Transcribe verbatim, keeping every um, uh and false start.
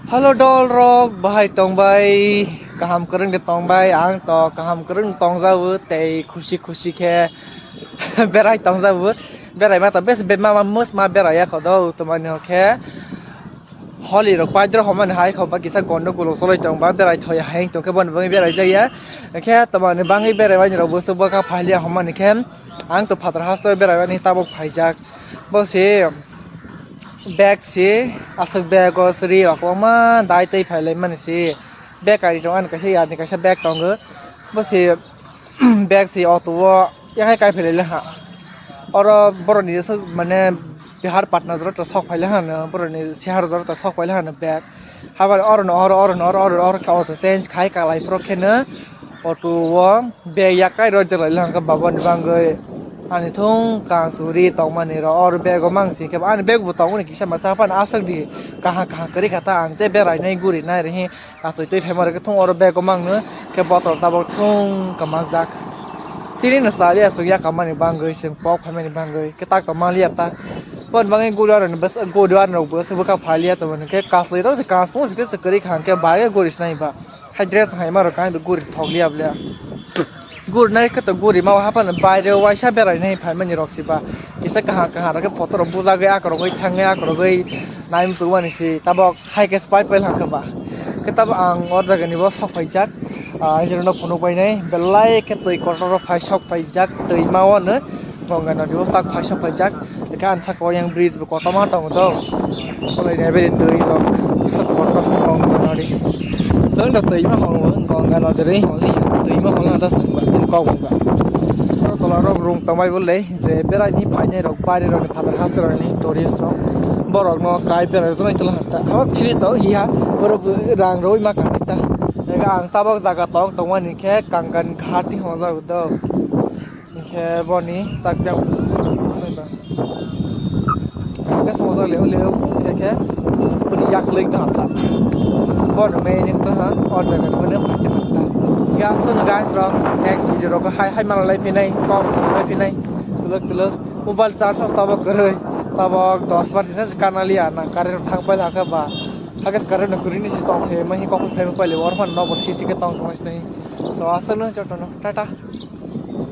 Hello dol rok, bahai tongbai, kaham kwrwng de tongbai, ang to kaham kwrwng tongjago tei khusi khusi khe berai tongjago, berai ma to bes be ma ma mus ma berai ya khodo, tomani khe holi rok paidro homani hai kho ba kisa gondo gulo soloi tong ba berai thoi hai tong khe boni bangwi berai jaya, khe tomani bangwi berai wani rok busu bwkha phailiya homani khe ang to phatar hasto berai wani tabuk phaijak, bo se. Bag si aswk bag o sri rok kwbangma dai tei phailaimani si bag kainwi tongo ani kaisa yarni kaisa bag tongo bo si bag si auto o yakhai kai phailailai ha oro borokni aswk mane Bihar Patna jora to sok phailai hano borokni sehar jora to sok phailai hano bag habar oro no oro oro no oro oro oro khe auto change khai kalai phuru kheno auto o. Bag yakai rw jwlai lang kha babani bangwi ani thung kang suri tongmani rw or bag o mang si khe ani bag bo tongmani kisa masa haphano aswk di kaham kaham kwrwi kha ta ang je berai nai guri nai rw hi kasui twi phaima rw khe thung oro bag o mang nw khe bottle tabok thung kha manjak chini no chali aswk yakamani bangwi chwng pok phaimani bangwi khe tak tong manliya ta boni bangwi guri rw ni bwswk guri rw ni bwswk bwkha phailiya tongmani khe kasui rw se kasung se khe se kwrwi kha hwnkhe bai guri se nai ba. Hai dress hai ma rok ang guri thok liya bole. Guri nai khe to guri ma haphano baire waisa berai nai phai mani rok si ba. Kisa kaham kaham rok khe photo rok bujagwi akorogwi thangnai akorogwi nai muchung mani si tabok hai khe pai pai lang khe ba. Khe tabok ang o jaga ni bo sok phai jak. Ah, hwnkheno phunuk bai nai belai khe twi kotor rok phai sok phai jak twi ma o no. Ganga nodi o tak phaisa phaijak, hwnkhe ani saka o yang bridge bo kotorma tongo do. Bolai ni beri twi rok bwswk kotor Ganga nodi. Chwng do twi ma hwngo Ganga nodi ri hwnli twi ma hwnla da chwng ba chini kok wngba. Oro tola rok room tongbai bo le je berai ni phainai rok bari rok ni phatar hasteo rok ni tourist rok borok no kai berai jani tola hata haba phiri tong hiya oro rang rwi ma kang ta. Ang tabok jaga tong tongmani khe Kankan Ghat hinwi hwnjak do. Hingkhe boni tak biyang kaham khe songwjak leo leo hingkhe khe boni yaklwng tongkha. Bono meaning tongkha o jaga ni mane phaikhe nukha. Hingkhe aswk no guys rok next video rogo hai hai manlai phinai kok sanlai phinai twlwk twlwk mobile charge as tabok kwrwi tabok dos percent se kana liya na current thang pailakha ba hakhe current no kwrwini se tongthai ma hi kok phaima pailio oro phano nobo sisi khe tong tongma sinai so aswk no jotono tata.